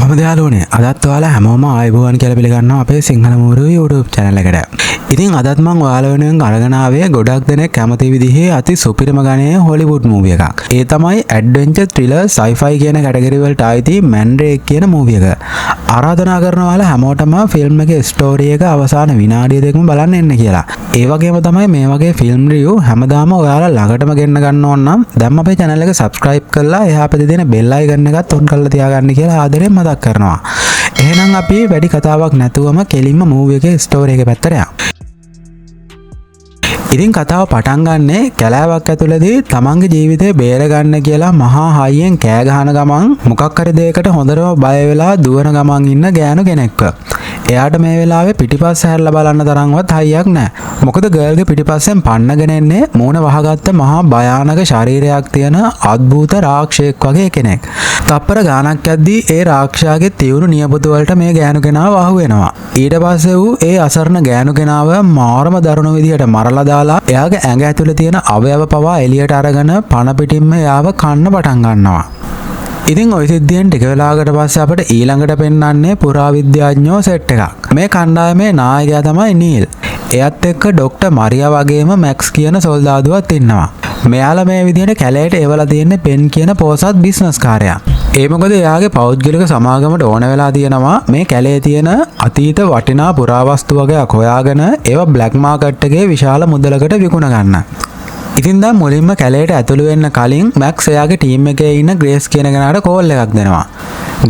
කොහොමද යාළුවනේ, අදත් ඔයාලා හැමෝම ආයුබෝවන් කියලා පිළිගන්නවා අපේ සිංහල මූරු YouTube channel එකට. ඉතින් අදත් මං ඔයාලා වෙනුවෙන් අරගෙන ආවේ ගොඩක් දෙනෙක් කැමති විදිහේ අති සුපිරිම ගණයේ හොලිවුඩ් මූවි එකක්. ඒ තමයි ඇඩ්වෙන්චර්, ත්‍රිලර්, සයිෆයි කියන කැටගරි වලට අයිති මැන්ඩ්‍රේක් කියන මූවි එක. ආරාධනා කරනවා ඔයාලා හැමෝටම ෆිල්ම් එකේ ස්ටෝරි එක අවසාන විනාඩිය දෙකම බලන්න එන්න කියලා. ඒ වගේම තමයි මේ වගේ ෆිල්ම් රිවිව් හැමදාම ඔයාලා ළඟටම ගෙන්න ගන්න ඕන නම් දැන් අපේ channel එක subscribe කරලා එහා පැත්තේ තියෙන bell icon එකත් on කරලා තියාගන්න කියලා ආදරෙන් මතක් කරනවා. එහෙනම් අපි වැඩි කතාවක් නැතුවම කෙලින්ම මූවි එකේ ස්ටෝරි එක පැත්තට යමු. ඉතින් කතාව පටන් ගන්නේ කැලෑවක් ඇතුළේදී තමන්ගේ ජීවිතය බේරගන්න කියලා මහා හයියෙන් කෑ ගහන ගමන් මොකක් හරි දෙයකට හොඳටම බය වෙලා දුවන ගමන් ඉන්න ගෑනු කෙනෙක්ව. එයාට මේ වෙලාවේ පිටිපස්ස හැරලා බලන්න තරම්වත් හයියක් නැහැ. මොකද ගර්ල්ගේ පිටිපස්සෙන් පන්නගෙන එන්නේ මූණ වහගත්ත මහා භයානක ශරීරයක් තියෙන අద్භූත රාක්ෂයෙක් වගේ කෙනෙක්. තප්පර ගාණක් යද්දී ඒ රාක්ෂයාගේ තියුණු නියපොතු වලට මේ ගෑනු කෙනාව අහු වෙනවා. ඊට පස්සේ ඌ ඒ අසරණ ගෑනු කෙනාව මාරම දරුණු විදිහට මරලා දාලා එයාගේ ඇඟ ඇතුලේ තියෙන අවයව පවා එළියට අරගෙන පණ පිටින්ම එයාව කන්න පටන් ගන්නවා. ඉතින් ඔය සිද්ධියෙන් ටික වෙලාවකට පස්සේ අපිට ඊළඟට පෙන්වන්නේ පුරාවිද්‍යාඥයෝ සෙට් එකක්. මේ කණ්ඩායමේ නායකයා තමයි නීල්. එයත් එක්ක ඩොක්ටර් මරියා වගේම මැක්ස් කියන සොල්දාදුවත් ඉන්නවා. මෙයාලා මේ විදිහට කැලේට එවලා තියෙන්නේ පෙන් කියන පෝසත් බිස්නස් කාරයා. ඒ මොකද එයාගේ පෞද්ගලික සමාගමට ඕන වෙලා තියෙනවා මේ කැලේ තියෙන අතීත වටිනා පුරාවස්තු වගේක් හොයාගෙන ඒවා බ්ලැක් මාකට් එකේ විශාල මුදලකට විකුණ ගන්න. ඉතින් දැන් මුලින්ම කැලේට ඇතුළු වෙන්න කලින් මැක්ස් එයාගේ ටීම් එකේ ඉන්න ග්‍රේස් කියන කෙනාට කෝල් එකක් දෙනවා.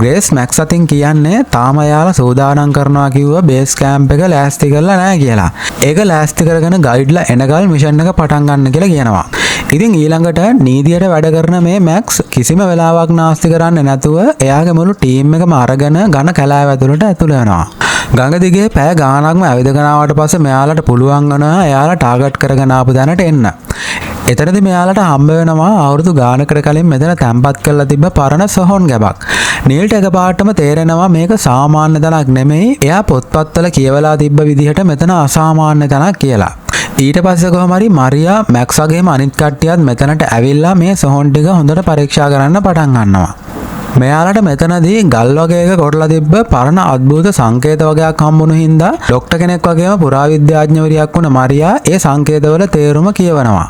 ග්‍රේස් මැක්ස් අතින් කියන්නේ තාම එයාලා සූදානම් කරනවා කිව්ව බේස් කැම්ප් එක ලෑස්ති කරලා නැහැ කියලා. ඒක ලෑස්ති කරගෙන ගයිඩ්ලා එනකල් මිෂන් එක පටන් ගන්න කියලා කියනවා. ඉතින් ඊළඟට නීතියට වැඩ කරන මේ මැක්ස් කිසිම වෙලාවක් නාස්ති කරන්නේ නැතුව එයාගේ මුළු ටීම් එකම අරගෙන ඝන කැලෑව ඇතුළට ඇතුළ වෙනවා. ගඟ දිගේ පැය ගාණක්ම ඇවිදගෙන ආවට පස්සේ මෙයාලට පුළුවන් වෙනවා එයාලා ටාගට් කරගෙන ආපු තැනට එන්න. එතනදි මෙයාලට හම්බ වෙනවා අවුරුදු ගානකට කලින් මෙතන තැන්පත් කරලා තිබ්බ පරණ සොහොන් ගැබක්. නීල්ට එකපාරටම තේරෙනවා මේක සාමාන්‍ය තැනක් නෙමෙයි, එයා පොත්පත්වල කියවලා තිබ්බ විදිහට මෙතන අසාමාන්‍ය තැනක් කියලා. ඊට පස්සේ කොහොම හරි මරියා මැක්ස් වගේම අනිත් කට්ටියත් මෙතනට ඇවිල්ලා මේ සොහොන් ටික හොඳට පරීක්ෂා කරන්න පටන් ගන්නවා. මෙයාලට මෙතනදී ගල් වගේක කොටලා තිබ්බ පරණ අద్භූත සංකේත වගේක් හම්බුණු හින්දා ඩොක්ටර් කෙනෙක් වගේම පුරාවිද්‍යාඥවරියක් වුණ මරියා ඒ සංකේතවල තේරුම කියවනවා.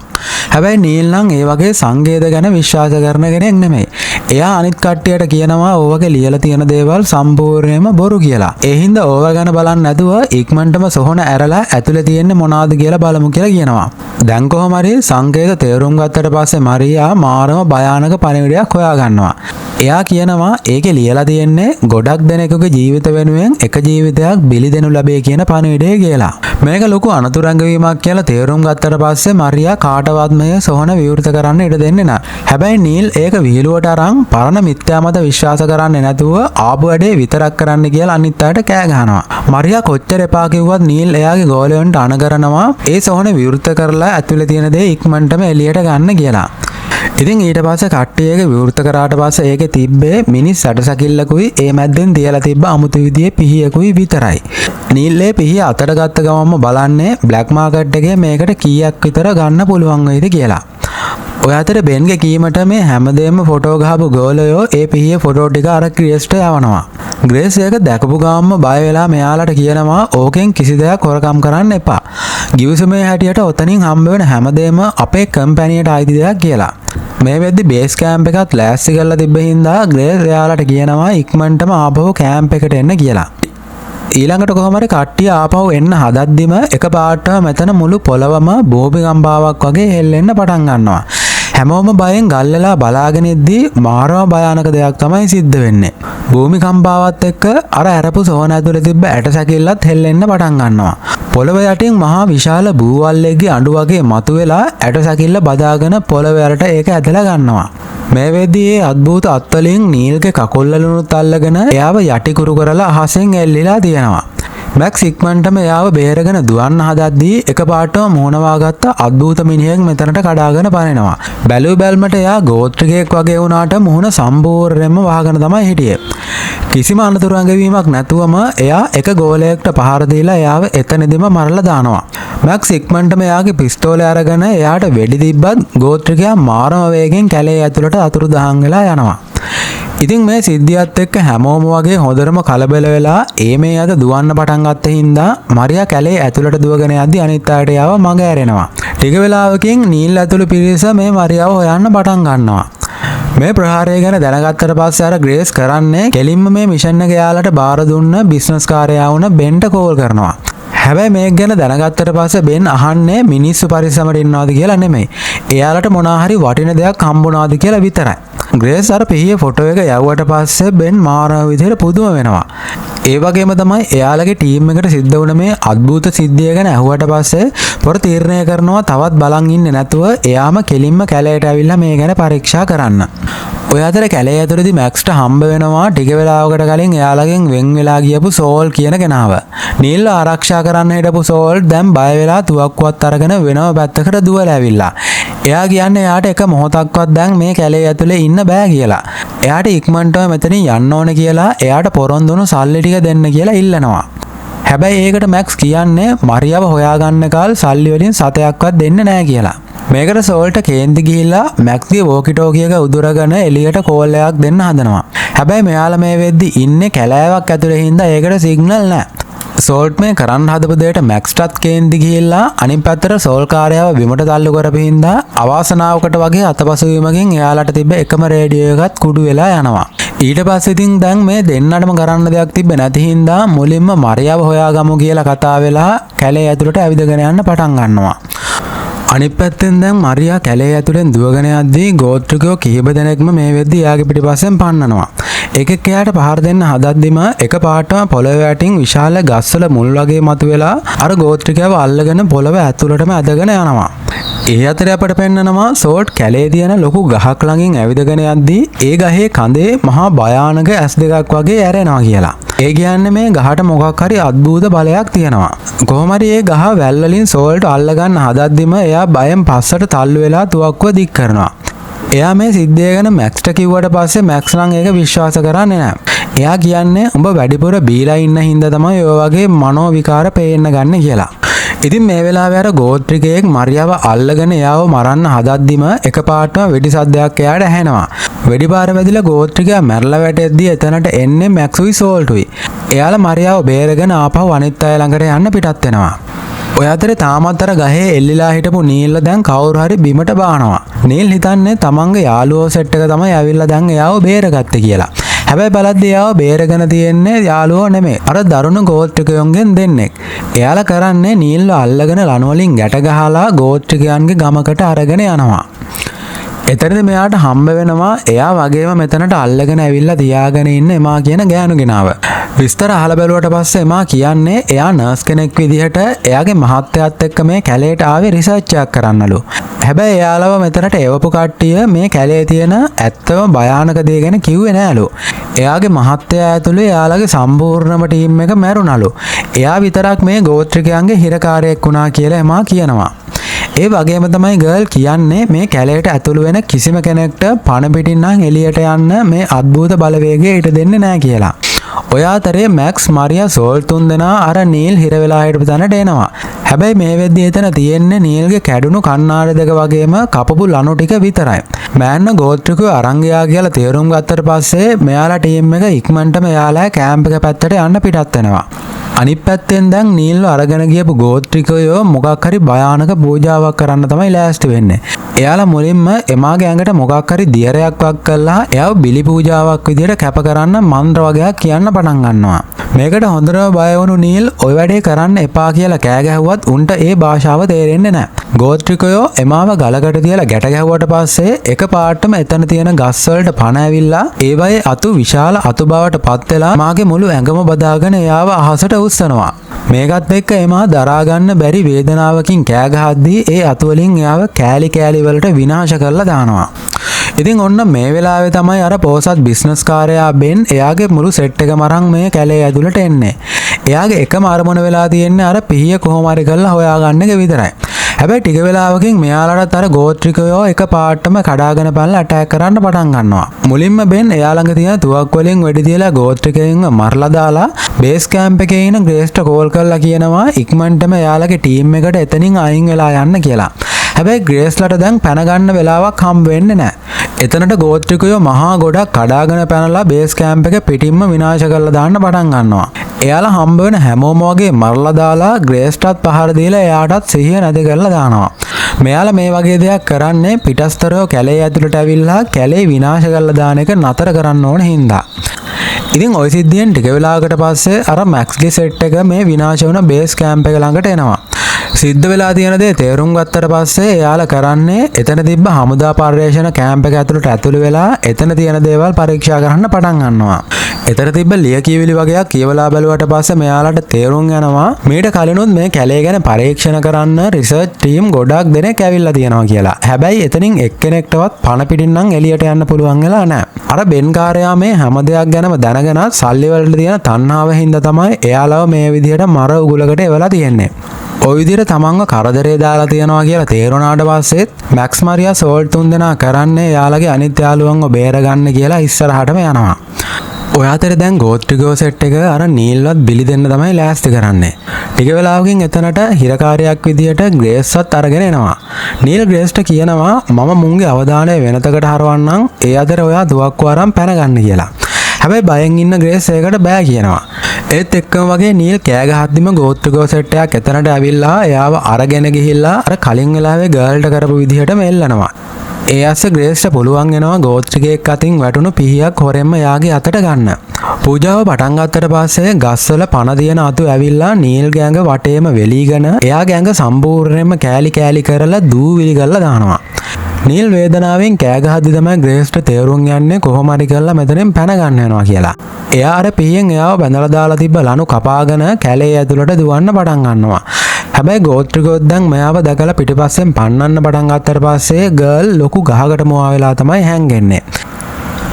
හැබැයි නීල් නම් ඒ වගේ සංකේත ගැන විශ්වාස කරන කෙනෙක් නෙමෙයි. එයා අනිත් කට්ටියට කියනවා ඕ වගේ ලියලා තියෙන දේවල් සම්පූර්ණයෙන්ම බොරු කියලා. ඒ හින්දා ඕවා ගැන බලන්නේ නැතුව ඉක්මනටම සොහොන ඇරලා ඇතුලේ තියෙන්නේ මොනවාද කියලා බලමු කියලා කියනවා. දැන් කොහොම හරි සංකේත තේරුම් ගත්තට පස්සේ මරියා මාරම භයානක පණිවිඩයක් හොයාගන්නවා. එයා කියනවා ඒකේ ලියලා තියෙන්නේ ගොඩක් දෙනෙකුගේ ජීවිත වෙනුවෙන් එක ජීවිතයක් බිලි දෙනු ලැබේ කියන පණිවිඩය කියලා. මේක ලොකු අනතුරු රැඟවීමක් කියලා තේරුම් ගත්තට පස්සේ මරියා කාටවත් මේ සොහන විවෘත කරන්න ඉඩ දෙන්නේ නැහැ. හැබැයි නීල් ඒක විහිළුවට අරන් පරණ මිත්‍යා මත විශ්වාස කරන්නේ නැතුව ආපු වැඩේ විතරක් කරන්න කියලා අනිත් අයට කෑ ගහනවා. මරියා කොච්චර එපා කිව්වත් නීල් එයාගේ ගෝලයන්ට අණ කරනවා ඒ සොහන විවෘත කරලා ඇතුලේ තියෙන දේ ඉක්මනටම එළියට ගන්න කියලා. ඉතින් ඊට පස්සේ කට්ටිය ඒක විවෘත කරාට පස්සේ ඒකේ තිබ්බේ මිනිස් ඇටසැකිල්ලකුයි ඒ මැද්දෙන් තියලා තිබ්බ අමුතු විදිහේ පිහියකුයි විතරයි. නීල් ඒ පිහිය අතට ගත්ත ගමන්ම බලන්නේ බ්ලැක් මාකට් එකේ මේකට කීයක් විතර ගන්න පුළුවන් වෙයිද කියලා. ඔය අතර බෙන්ගේ කීමට මේ හැමදේම ෆොටෝ ගහපු ගෝලයෝ ඒ පිහිය ෆොටෝ ටික අර ග්‍රේස්ට යවනවා. ග්‍රේස් ඒක දැකපු ගමන්ම බය වෙලා මෙයාලට කියනවා ඕකෙන් කිසි දෙයක් හොරකම් කරන්න එපා. ගිවිසුමේ හැටියට ඔතනින් හම්බ වෙන හැමදේම අපේ කම්පැනියට අයිති දෙයක් කියලා. මේ වෙද්දි බේස් කැම්ප් එකත් ලෑස්ති කරලා තිබ්බ හින්දා ග්‍රේස් එයාලට කියනවා ඉක්මනටම ආපහු කැම්ප් එකට එන්න කියලා. ඊළඟට කොහොම හරි කට්ටිය ආපහු එන්න හදද්දිම එකපාරටම මෙතන මුළු පොළවම භූමිකම්පාවක් වගේ හෙල්ලෙන්න පටන් ගන්නවා. හැමෝම බයෙන් ගල් වෙලා බලාගෙන ඉද්දී මාරම භයානක දෙයක් තමයි සිද්ධ වෙන්නේ. භූමිකම්පාවත් එක්ක අර ඇරපු සොහන ඇතුලේ තිබ්බ ඇටසැකිල්ලත් හෙල්ලෙන්න පටන් ගන්නවා. පොළව යටින් මහා විශාල බූවල්ලෙක්ගේ අඬු වගේ මතුවෙලා ඇටසැකිල්ල බදාගෙන පොළව යටට ඒක ඇදලා ගන්නවා. මේ වෙද්දී ඒ අద్භූත අත්වලින් නීල්ගේ කකුල් වලුනුත් අල්ලගෙන එයාව යටිකුරු කරලා අහසෙන් එල්ලිලා තියෙනවා. මැක්ස් ඉක්මනටම එයාව බේරගෙන දුවන්න හදද්දී එකපාරටම මුහුණ වාගත්ත අద్භූත මිනිහෙක් මෙතනට කඩාගෙන පනිනවා. බැලූ බැල්මට එයා ගෝත්‍රිකයෙක් වගේ වුණාට මුහුණ සම්පූර්ණයෙන්ම වහගෙන තමයි හිටියේ. කිසිම අනතුරු ඇඟවීමක් නැතුවම එයා එක ගෝලයකට පහර දීලා එයාව එතනදිම මරලා දානවා. මැක්ස් ඉක්මනටම එයාගේ පිස්තෝලය අරගෙන එයාට වෙඩි තිබ්බත් ගෝත්‍රිකයා මාරම වේගෙන් කැලේ ඇතුළට අතුරුදහන් වෙලා යනවා. ඉතින් මේ සිද්ධියත් එක්ක හැමෝම වගේ හොඳටම කලබල වෙලා ඒ මේ අත දුවන්න පටන් ගත්ත හින්දා මරියා කැලේ ඇතුළට දුවගෙන යද්දි අනිත් අයට එයාව මග ඇරෙනවා. ටික වෙලාවකින් නීල් ඇතුළු පිරිස මේ මරියාව හොයන්න පටන් ගන්නවා. මේ ප්‍රහාරය ගැන දැනගත්තට පස්සේ අර ග්‍රේස් කරන්නේ කෙලින්ම මේ මිෂන් එක එයාලට බාර දුන්න බිස්නස් කාරයා වුණ බෙන්ට කෝල් කරනවා. හැබැයි මේක ගැන දැනගත්තට පස්සේ බෙන් අහන්නේ මිනිස්සු පරිස්සමට ඉන්නවද කියලා නෙමෙයි. එයාලට මොනවා හරි වටින දෙයක් හම්බුණාද කියලා විතරයි. ග්‍රේස් අර පිහිය ෆොටෝ එක යවුවට පස්සේ බෙන් මාරම විදිහට පුදුම වෙනවා. ඒ වගේම තමයි එයාලගේ ටීම් එකට සිද්ධ වුණ මේ අద్భుත සිද්ධිය ගැන ඇහුවට පස්සේ පොර තීරණය කරනවා තවත් බලන් ඉන්නේ නැතුව එයාම කෙලින්ම කැලේට ඇවිල්ලා මේ ගැන පරීක්ෂා කරන්න. ඔය අතර කැලේ ඇතුළේදී මැක්ස්ට හම්බ වෙනවා ටික වෙලාවකට කලින් එයාලගෙන් වෙන් වෙලා ගියපු සෝල් කියන කෙනාව. නීල්ව ආරක්ෂා කරන්න හිටපු සෝල් දැන් බය වෙලා තුවක්කුවත් අරගෙන වෙනම පැත්තකට දුවලා ඇවිල්ලා. එයා කියන්නේ එයාට එක මොහොතක්වත් දැන් මේ කැලේ ඇතුලේ ඉන්න බෑ කියලා. එයාට ඉක්මනටම මෙතනින් යන්න ඕනේ කියලා එයාට පොරොන්දු වුණු සල්ලි ටික දෙන්න කියලා ඉල්ලනවා. හැබැයි ඒකට මැක්ස් කියන්නේ මරියාව හොයාගන්න කල් සල්ලි වලින් සතයක්වත් දෙන්න නෑ කියලා. මේකට සෝල්ට කේන්ති ගිහිල්ලා මැක්ස්ගේ වෝකි ටෝකි එක උදුරගෙන එළියට කෝල් එකක් දෙන්න හදනවා. හැබැයි මෙයාලා මේ වෙද්දි ඉන්නේ කැලෑවක් ඇතුලේ හින්දා ඒකට සිග්නල් නෑ. සෝල්ට් මේ කරන්න හදපු දෙයට මැක්ස්ටත් කේන්ති ගිහිල්ලා අනිත් පැත්තට සෝල් කාර්යාව බිමට තල්ලු කරපු හින්දා අවාසනාවකට වගේ අතපසු වීමකින් එයාලට තිබ්බ එකම රේඩියෝ එකත් කුඩු වෙලා යනවා. ඊට පස්සේ ඉතින් දැන් මේ දෙන්නටම කරන්න දෙයක් තිබ්බේ නැති හින්දා මුලින්ම මරියාව හොයාගමු කියලා කතා වෙලා කැලේ ඇතුළට ඇවිදගෙන යන්න පටන් ගන්නවා. අනිත් පැත්තෙන් දැන් මරියා කැලේ ඇතුලෙන් දුවගෙන යද්දී ගෝත්‍රිකයෝ කිහිප දෙනෙක්ම මේ වෙද්දී එයාගේ පිටිපස්සෙන් පන්නනවා. එකෙක් එයාට පහර දෙන්න හදද්දිම එක පාටම පොළොව යටින් විශාල ගස්වල මුල් වගේ මතුවෙලා අර ගෝත්‍රිකයව අල්ලගෙන පොළොව ඇතුළටම ඇදගෙන යනවා. ඒ අතරේ අපට පෙන්නනවා සෝල්ට් කැලේ තියෙන ලොකු ගහක් ළඟින් ඇවිදගෙන යද්දී ඒ ගහේ කඳේ මහා භයානක ඇස් දෙකක් වගේ ඇරෙනවා කියලා. ඒ කියන්නේ මේ ගහට මොකක් හරි අద్భుත බලයක් තියෙනවා. කොහොම හරි ඒ ගහ වැල් වලින් සෝල්ට් අල්ලගන්න හදද්දිම එයා බයෙන් පස්සට තල්ලු වෙලා තුවක්කුව දික් කරනවා. එයා මේ සිද්ධිය ගැන මැක්ස්ට කිව්වට පස්සේ මැක්ස් නම් ඒක විශ්වාස කරන්නේ නැහැ. එයා කියන්නේ උඹ වැඩිපුර බීලා ඉන්න හින්දා තමයි ඔය වගේ මනෝ විකාර පේන්න ගන්න කියලා. ඉතින් මේ වෙලාවේ අර ගෝත්‍රිකයෙක් මරියාව අල්ලගෙන එයාව මරන්න හදද්දිම එකපාරටම වෙඩි සද්දයක් එයාට ඇහෙනවා. වෙඩි පාර වැදිලා ගෝත්‍රිකයා මැරලා වැටෙද්දි එතනට එන්නේ මැක්සුයි සෝල්ටුයි. එයාලා මරියාව බේරගෙන ආපහු අනිත් අය ළඟට යන්න පිටත් වෙනවා. ඔය අතරේ තාමත් අර ගහේ එල්ලිලා හිටපු නීල්ල දැන් කවුරු හරි බිමට බානවා. නීල් හිතන්නේ තමන්ගේ යාළුවෝ සෙට් එක තමයි ඇවිල්ලා දැන් එයාව බේරගත්තේ කියලා. හැබැයි බලද්දී එයාව බේරගෙන තියෙන්නේ යාළුවෝ නෙමෙයි. අර දරුණු ගෝත්‍රිකයන්ගෙන් දෙන්නෙක්. එයාලා කරන්නේ නීල්ව අල්ලගෙන ලණු වලින් ගැට ගහලා ගෝත්‍රිකයන්ගේ ගමකට අරගෙන යනවා. එතනදි මෙයාට හම්බ වෙනවා එයා වගේම මෙතනට අල්ලගෙන ඇවිල්ලා තියාගෙන ඉන්න එමා කියන ගෑනු කෙනාව. විස්තර අහලා බැලුවට පස්සේ එමා කියන්නේ එයා නර්ස් කෙනෙක් විදිහට එයාගේ මහත්තයාත් එක්ක මේ කැලේට ආවේ රිසර්ච් එකක් කරන්නලු. හැබැයි එයාලව මෙතනට එවපු කට්ටිය මේ කැලේ තියෙන ඇත්තම භයානක දේ ගැන කිව්වේ නෑලු. එයාගේ මහත්තයා ඇතුළු එයාලගේ සම්පූර්ණම ටීම් එක මැරුණලු. එයා විතරක් මේ ගෝත්‍රිකයන්ගේ හිරකාරයෙක් වුණා කියලා එමා කියනවා. ඒ වගේම තමයි ගර්ල් කියන්නේ මේ කැලේට ඇතුළු වෙන කිසිම කෙනෙක්ට පණ පිටින් නම් එළියට යන්න මේ අద్భుත බලවේගය ඊට දෙන්නේ නෑ කියලා. ඔය අතරේ මැක්ස් මරියා සෝල් තුන් දෙනා අර නීල් හිර වෙලා හිටපු තැනට එනවා. හැබැයි මේ වෙද්දී එතන තියෙන්නේ නීල්ගේ කැඩුණු කණ්ණාඩි දෙක වගේම කපපු ලණු ටික විතරයි. මෑන්න ගෝත්‍රිකයෝ අරන් ගියා කියලා තේරුම් ගත්තට පස්සේ මෙයාලා ටීම් එක ඉක්මනටම එයාලා කැම්ප් එක පැත්තට යන්න පිටත් වෙනවා. අනිත් පැත්තෙන් දැන් නීල්ව අරගෙන ගියපු ගෝත්‍රිකයෝ මොකක් හරි භයානක පූජාවක් කරන්න තමයි ලෑස්ති වෙන්නේ. එයාලා මුලින්ම එමාගේ ඇඟට මොකක් හරි දියරයක් වක් කරලා එයාව බිලි පූජාවක් විදියට කැප කරන්න මන්ත්‍ර වගයක් කියන්න පටන් ගන්නවා. මේකට හොඳටම බය වුණු නීල් ඔය වැඩේ කරන්න එපා කියලා කෑ ගැහුවත් උන්ට ඒ භාෂාව තේරෙන්නේ නැහැ. ගෝත්‍රිකයෝ එමාව ගලකට තියලා ගැට ගැහුවට පස්සේ එක පාටම එතන තියෙන ගස් වලට පණ ඇවිල්ලා ඒවයේ අතු විශාල අතු බවට පත් වෙලා මාගේ මුළු ඇඟම බදාගෙන එයාව අහසට උස්සනවා. මේකත් එක්ක එමා දරා ගන්න බැරි වේදනාවකින් කෑ ගහද්දී ඒ අතු වලින් එයාව කෑලි කෑලි වලට විනාශ කරලා දානවා. ඉතින් ඔන්න මේ වෙලාවේ තමයි අර පෝසත් බිස්නස් කාරයා බෙන් එයාගේ මුළු සෙට් එකම අරන් මේ කැලේ ඇතුළට එන්නේ. එයාගේ එකම අරමුණ වෙලා තියෙන්නේ අර පිහිය කොහොම හරි කරලා හොයාගන්න එක විතරයි. හැබැයි ටික වෙලාවකින් මෙයාලටත් අර ගෝත්‍රිකයෝ එක පාටම කඩාගෙන පැනලා ඇටැක් කරන්න පටන් ගන්නවා. මුලින්ම බෙන් එයා ළඟ තියෙන තුවක්කු වලින් වෙඩි තියලා ගෝත්‍රිකයින්ව මරලා දාලා බේස් කැම්ප් එකේ ඉන්න ග්‍රේස්ට කෝල් කරලා කියනවා ඉක්මනටම එයාලගේ ටීම් එකට එතනින් අයින් වෙලා යන්න කියලා. හැබැයි ග්‍රේස්ලට දැන් පැන ගන්න වෙලාවක් හම්බ වෙන්නේ නැහැ. එතනට ගෝත්‍රිකයෝ මහා ගොඩක් කඩාගෙන පැනලා බේස් කැම්ප් එක පිටින්ම විනාශ කරලා දාන්න පටන් ගන්නවා. එයාලා හම්බ වෙන හැමෝම වගේ මරලා දාලා ග්‍රේස්ටත් පහර දීලා එයාටත් සිහිය නැති කරලා දානවා. මෙයාලා මේ වගේ දෙයක් කරන්නේ පිටස්තරයෝ කැලේ ඇතුළට ඇවිල්ලා කැලේ විනාශ කරලා දාන එක නතර කරන්න ඕන හින්දා. ඉතින් ඔය සිද්ධියෙන් ටික වෙලාවකට පස්සේ අර මැක්ස්ගේ සෙට් එක මේ විනාශ වුණ බේස් කැම්ප් එක ළඟට එනවා. සිද්ධ වෙලා තියෙන දේ තේරුම් ගත්තට පස්සේ එයාලා කරන්නේ එතන තිබ්බ හමුදා පර්යේෂණ කැම්ප් එක ඇතුළට ඇතුළු වෙලා එතන තියෙන දේවල් පරීක්ෂා කරන්න පටන් ගන්නවා. එතන තිබ්බ ලියකියවිලි වගේක් කියවලා බැලුවට පස්සේ මෙයාලට තේරුම් යනවා මීට කලිනුත් මේ කැලේ ගැන පරීක්ෂණ කරන්න රිසර්ච් ටීම් ගොඩක් දෙනෙක් ඇවිල්ලා තියෙනවා කියලා. හැබැයි එතනින් එක්කෙනෙක්ටවත් පණ පිටින් නම් එළියට යන්න පුළුවන් වෙලා නැහැ. අර බෙන් කාරයා මේ හැම දෙයක් ගැනම දැනගෙනත් සල්ලි වලට තියෙන තණ්හාව හින්දා තමයි එයාලව මේ විදිහට මර උගුලකට එවලා තියෙන්නේ. ඔය විදිහට තමන්ව කරදරේ දාලා තියනවා කියලා තේරුණාට පස්සෙත් මැක්ස් මරියා සෝල්ට් තුන් දෙනා කරන්නේ එයාලගේ අනිත් යාළුවන්ව බේරගන්න කියලා ඉස්සරහටම යනවා. ඔය අතරේ දැන් ගෝත්‍රිකයෝ සෙට් එක අර නීල්වත් බිලි දෙන්න තමයි ලෑස්ති කරන්නේ. ටික වෙලාවකින් එතනට හිරකාරයෙක් විදියට ග්‍රේස්වත් අරගෙන එනවා. නීල් ග්‍රේස්ට කියනවා මම මුන්ගේ අවධානය වෙනතකට හරවන්නම්, ඒ අතර ඔයා තුවක්කු අරන් පැන ගන්න කියලා. හැබැයි බයෙන් ඉන්න ග්‍රේස් ඒකට බෑ කියනවා. ඒත් එක්කම වගේ නීල් කෑ ගහද්දිම ගෝත්‍රිකයෝ සෙට් එකක් එතනට ඇවිල්ලා එයාව අරගෙන ගිහිල්ලා අර කලින් වෙලාවේ ගර්ල්ට කරපු විදිහටම එල්ලනවා. ඒ අස්සේ ග්‍රේස්ට පුළුවන් වෙනවා ගෝත්‍රිකයෙක් අතින් වැටුණු පිහියක් හොරෙන්ම එයාගේ අතට ගන්න. පූජාව පටන් ගත්තට පස්සේ ගස්වල පණ තියෙන අතු ඇවිල්ලා නීල්ගේ ඇඟ වටේම වෙලීගෙන එයාගේ ඇඟ සම්පූර්ණයෙන්ම කෑලි කෑලි කරලා දූවිලි කරලා දානවා. නීල් වේදනාවෙන් කෑ ගහද්දි තමයි ග්‍රේස්ට තේරුම් යන්නේ කොහොම හරි කරලා මෙතනින් පැන ගන්න වෙනවා කියලා. එයා අර පිහියෙන් එයාව බැඳලා දාලා තිබ්බ ලනු කපාගෙන කැලේ ඇතුළට දුවන්න පටන් ගන්නවා. හැබැයි ගෝත්‍රිකයොත් දැන් මෙයාව දැකලා පිටිපස්සෙන් පන්නන්න පටන් ගත්තට පස්සේ ගර්ල් ලොකු ගහකට මුවා වෙලා තමයි හැංගෙන්නේ.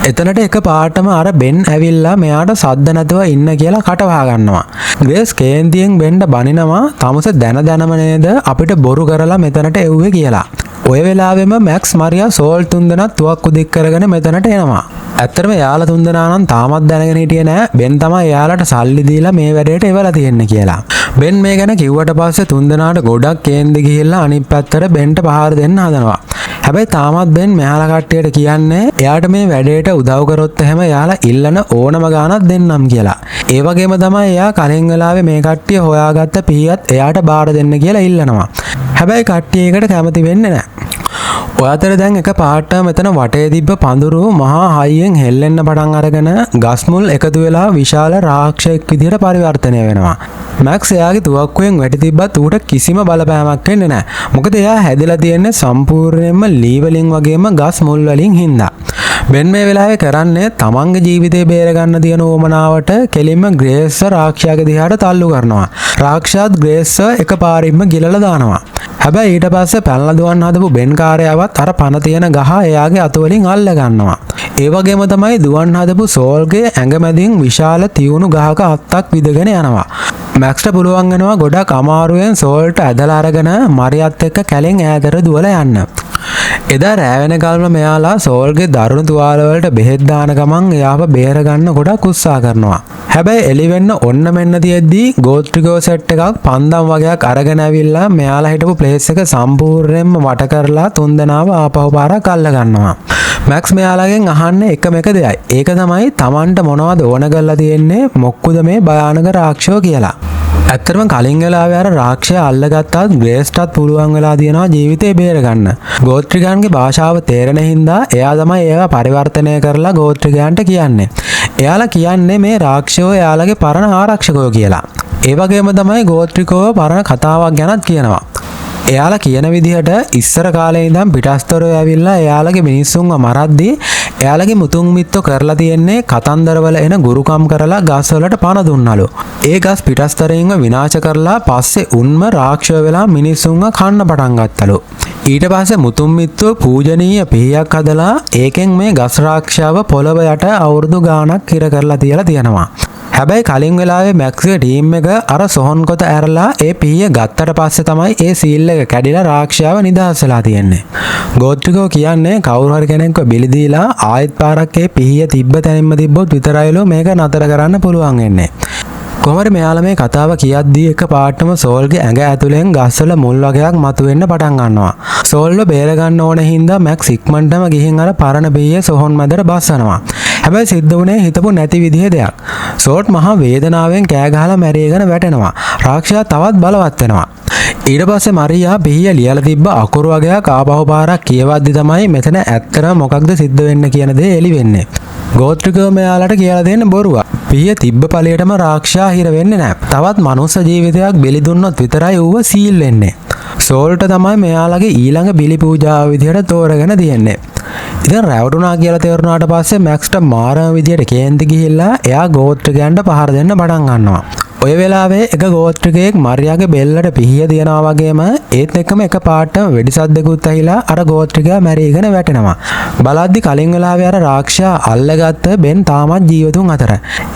එතනට එක පාටම අර බෙන් ඇවිල්ලා මෙයාට සද්ද නැතුව ඉන්න කියලා කට වහ ගන්නවා. ග්‍රේස් කේන්තියෙන් බෙන්ට බනිනවා තමුස දැන දැනම නේද අපිට බොරු කරලා මෙතනට එව්වේ කියලා. ඔය වෙලාවෙම මැක්ස් මරියා සෝල් තුන්දෙනා තුවක්කු දික් කරගෙන මෙතනට එනවා. ඇත්තටම එයාලා තුන්දෙනා නම් තාමත් දැනගෙන හිටියේ නෑ බෙන් තමයි එයාලට සල්ලි දීලා මේ වැඩේට එවලා තියෙන්නේ කියලා. බෙන් මේ ගැන කිව්වට පස්සේ තුන්දෙනාට ගොඩක් කේන්ති ගිහිල්ලා අනිත් පැත්තට බෙන්ට පහර දෙන්න හදනවා. හැබැයි තාමත් බෙන් මෙයාලා කට්ටියට කියන්නේ එයාට මේ වැඩේට උදව් කරොත් එහෙම එයාලා ඉල්ලන ඕනම ගාණක් දෙන්නම් කියලා. ඒ වගේම තමයි එයා කලින් වෙලාවේ මේ කට්ටිය හොයාගත්ත පිහියත් එයාට බාර දෙන්න කියලා ඉල්ලනවා. හැබැයි කට්ටිය ඒකට කැමති වෙන්නේ නැහැ. ඔය අතර දැන් එක පාට මෙතන වටේ තිබ්බ පඳුරු මහා හයියෙන් හෙල්ලෙන්න පටන් අරගෙන ගස් මුල් එකතු වෙලා විශාල රාක්ෂයෙක් විදිහට පරිවර්තනය වෙනවා. මැක්ස් එයාගේ තුවක්කුවෙන් වැටි තිබ්බත් ඌට කිසිම බලපෑමක් වෙන්නේ නැහැ. මොකද එයා හැදිලා තියෙන්නේ සම්පූර්ණයෙන්ම ලී වලින් වගේම ගස් මුල් වලින් හින්දා. බෙන් මේ වෙලාවේ කරන්නේ තමන්ගේ ජීවිතේ බේරගන්න තියෙන උවමනාවට කෙලින්ම ග්‍රේස්ව රාක්ෂයාගේ දිහාට තල්ලු කරනවා. රාක්ෂයාත් ග්‍රේස්ව එකපාරින්ම ගිලලා දානවා. හැබැයි ඊට පස්සේ පැනලා දුවන්න හදපු බෙන් කාරයාවත් අර පණ තියෙන ගහ එයාගේ අත වලින් අල්ල ගන්නවා. ඒ වගේම තමයි දුවන් හදපු සෝල්ගේ ඇඟ මැදින් විශාල තියුණු ගහක අත්තක් විදගෙන යනවා. මැක්ස්ට පුළුවන් වෙනවා ගොඩක් අමාරුවෙන් සෝල්ට ඇදලා අරගෙන මරියත් එක්ක කැලෙන් ඈතට දුවලා යන්න. එදා රෑ වෙනකල්ම මෙයාලා සෝල්ගේ දරුණු තුවාල වලට බෙහෙත් දාන ගමන් එයාව බේර ගන්න ගොඩක් උත්සාහ කරනවා. හැබැයි එළි වෙන්න ඔන්න මෙන්න තියෙද්දි ගෝත්‍රිකෝ සෙට් එකක් පන්දම් වගයක් අරගෙන ඇවිල්ලා මෙයාලා හිටපු ප්ලේස් එක සම්පූර්ණයෙන්ම වට කරලා තුන්දෙනාව ආපහු පාරක් අල්ල ගන්නවා. මැක්ස් මෙයාලගෙන් අහන්නේ එකම එක දෙයයි. ඒක තමයි තමන්ට මොනවද ඕන කරලා තියෙන්නේ, මොක්කුද මේ භයානක රාක්ෂයෝ කියලා. ඇත්තටම කලින් වෙලාවේ අර රාක්ෂයා අල්ලගත්තත් ග්‍රේස්ටත් පුළුවන් වෙලා තියෙනවා ජීවිතේ බේරගන්න. ගෝත්‍රිකයන්ගේ භාෂාව තේරෙන හින්දා එයා තමයි ඒවා පරිවර්තනය කරලා ගෝත්‍රිකයන්ට කියන්නේ. එයාලා කියන්නේ මේ රාක්ෂයෝ එයාලගේ පරණ ආරක්ෂකයෝ කියලා. ඒ වගේම තමයි ගෝත්‍රිකයෝ පරණ කතාවක් ගැනත් කියනවා. එයාලා කියන විදිහට ඉස්සර කාලේ ඉඳන් පිටස්තරයෝ ඇවිල්ලා එයාලගේ මිනිස්සුන්ව මරද්දී එයාලගේ මුතුන් මිත්තෝ කරලා තියෙන්නේ කතන්දරවල එන ගුරුකම් කරලා ගස්වලට පණ දුන්නලු. ඒ ගස් පිටස්තරයින්ව විනාශ කරලා පස්සේ උන්ම රාක්ෂය වෙලා මිනිස්සුන්ව කන්න පටන් ගත්තලු. ඊට පස්සේ මුතුන් මිත්තෝ පූජනීය පිහියක් හදලා ඒකෙන් මේ ගස් රාක්ෂාව පොළව යට අවුරුදු ගාණක් හිර කරලා තියලා තියෙනවා. හැබැයි කලින් වෙලාවේ මැක්ස්ගේ ටීම් එක අර සොහොන් කොත ඇරලා ඒ පිහිය ගත්තට පස්සේ තමයි ඒ සීල් එක කැඩිලා රාක්ෂයාව නිදහස් වෙලා තියෙන්නේ. ගෝත්‍රිකෝ කියන්නේ කවුරු හරි කෙනෙක්ව බිලි දීලා ආයෙත් පාරක් ඒ පිහිය තිබ්බ තැනින්ම තිබ්බොත් විතරයිලු මේක නතර කරන්න පුළුවන් වෙන්නේ. කොහොම හරි මෙයාලා මේ කතාව කියද්දී එක පාටම සෝල්ගේ ඇඟ ඇතුලෙන් ගස්වල මුල් වගයක් මතුවෙන්න පටන් ගන්නවා. සෝල්ව බේර ගන්න ඕන හින්දා මැක්ස් ඉක්මනටම ගිහින් අර පරණ පිහිය සොහොන් මැදට බස්සනවා. හැබැයි සිද්ධ වුණේ හිතපු නැති විදිහේ දෙයක්. සෝල්ට් මහා වේදනාවෙන් කෑ ගහලා මැරීගෙන වැටෙනවා. රාක්ෂයා තවත් බලවත් වෙනවා. ඊට පස්සේ මරියා පිහිය ලියලා තිබ්බ අකුරු වගයක් ආපහු පාරක් කියවද්දි තමයි මෙතන ඇත්තටම මොකක්ද සිද්ධ වෙන්න කියන දේ එළි වෙන්නේ. ගෝත්‍රිකව මෙයාලට කියලා දෙන්න බොරුවක්. පිහිය තිබ්බ ඵලයටම රාක්ෂයා හිර වෙන්නේ නැහැ. තවත් මනුස්ස ජීවිතයක් බිලි දුන්නොත් විතරයි ඌව සීල් වෙන්නේ. සෝල්ට තමයි මෙයාලගේ ඊළඟ බිලි පූජාව විදිහට තෝරගෙන තියෙන්නේ. ඉතින් රැවටුණා කියලා තේරුණාට පස්සේ මැක්ස්ට මාරම විදිහට කේන්ති ගිහිල්ලා එයා ගෝත්‍රිකයන්ට පහර දෙන්න පටන් ගන්නවා. ඔය වෙලාවේ එක ගෝත්‍රිකයෙක් මරියාගේ බෙල්ලට පිහිය තියනවා වගේම ඒත් එක්කම එක පාටම වෙඩි සද්දකුත් ඇහිලා අර ගෝත්‍රිකයා මැරීගෙන වැටෙනවා. බලද්දි කලින් වෙලාවේ අර රාක්ෂයා අල්ලගත්ත බෙන් තාමත් ජීවතුන් අතර.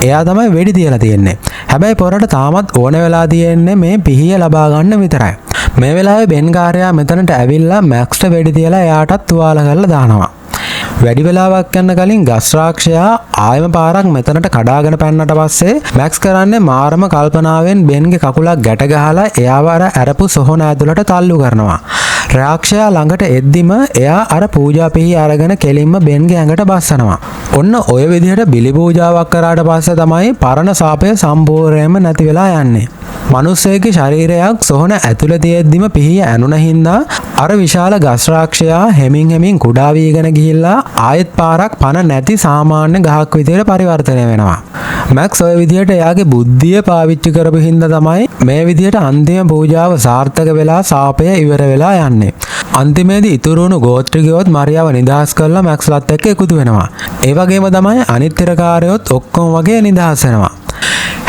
එයා තමයි වෙඩි තියලා තියෙන්නේ. හැබැයි පොරට තාමත් ඕන වෙලා තියෙන්නේ මේ පිහිය ලබා ගන්න විතරයි. මේ වෙලාවේ බෙන් කාර්යයා මෙතනට ඇවිල්ලා මැක්ස්ට වෙඩි තියලා එයාටත් තුවාල කරලා දානවා. වැඩි වෙලාවක් යන්න කලින් ගස් රාක්ෂයා ආයම පාරක් මෙතනට කඩාගෙන පැන්නට පස්සේ මැක්ස් කරන්නේ මාරම කල්පනාවෙන් බෙන්ගේ කකුලක් ගැට ගහලා එයාව අර ඇරපු සොහොන ඇතුළට තල්ලු කරනවා. රාක්ෂයා ළඟට එද්දිම එයා අර පූජා පිහි අරගෙන කෙලින්ම බෙන්ගේ ඇඟට බස්සනවා. ඔන්න ඔය විදිහට බිලි පූජාවක් කරාට පස්සේ තමයි පරණ සාපය සම්පූර්ණයෙන්ම නැති වෙලා යන්නේ. මනුස්සයෙක්ගේ ශරීරයක් සොහොන ඇතුළේ තියෙද්දිම පිහිය ඇනුන හින්දා අර විශාල ගස් රාක්ෂයා හෙමින් හෙමින් කුඩා වීගෙන ගිහිල්ලා ආයෙත් පාරක් පණ නැති සාමාන්‍ය ගහක් විදිහට පරිවර්තනය වෙනවා. මැක්ස් ඔය විදිහට එයාගේ බුද්ධිය පාවිච්චි කරපු හින්දා තමයි මේ විදිහට අන්තිම පූජාව සාර්ථක වෙලා සාපය ඉවර වෙලා යන්නේ. අන්තිමේදී ඉතුරු වුණු ගෝත්‍රිකයොත් මරියාව නිදහස් කරලා මැක්ස්ලත් එක්ක එකතු වෙනවා. ඒ වගේම තමයි අනිත් හිරකාරයොත් ඔක්කොම වගේ නිදහස් වෙනවා.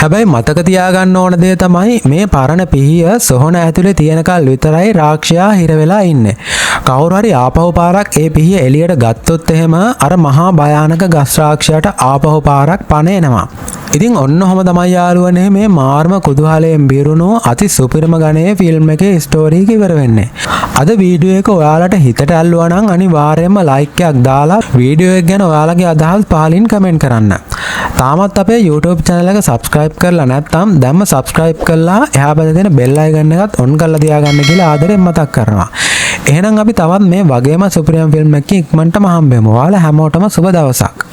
හැබැයි මතක තියාගන්න ඕන දේ තමයි මේ පරණ පිහිය සොහොන ඇතුලේ තියෙනකල් විතරයි රාක්ෂයා හිර වෙලා ඉන්නේ. කවුරු හරි ආපහු පාරක් ඒ පිහිය එළියට ගත්තොත් එහෙම අර මහා භයානක ගස් රාක්ෂයාට ආපහු පාරක් පණ එනවා. ඉතින් ඔන්න ඔහොම තමයි යාළුවනේ මේ මාර්ම කුතුහලයෙන් බිරුණු අති සුපිරිම ගණයේ ෆිල්ම් එකේ ස්ටෝරි එක ඉවර වෙන්නේ. අද වීඩියෝ එක ඔයාලට හිතට ඇල්ලුවා නම් අනිවාර්යයෙන්ම ලයික් එකක් දාලා වීඩියෝ එක ගැන ඔයාලගේ අදහස් පහලින් කමෙන්ට් කරන්න. තාමත් අපේ YouTube channel එක subscribe කරලා නැත්නම් දැන්ම subscribe කරලා එහා පැත්තේ තියෙන bell icon එකත් on කරලා තියාගන්න කියලා ආදරෙන් මතක් කරනවා. එහෙනම් අපි තවත් මේ වගේම සුපිරිම ෆිල්ම් එකකින් ඉක්මනටම හම්බෙමු. ඔයාලා හැමෝටම සුබ දවසක්.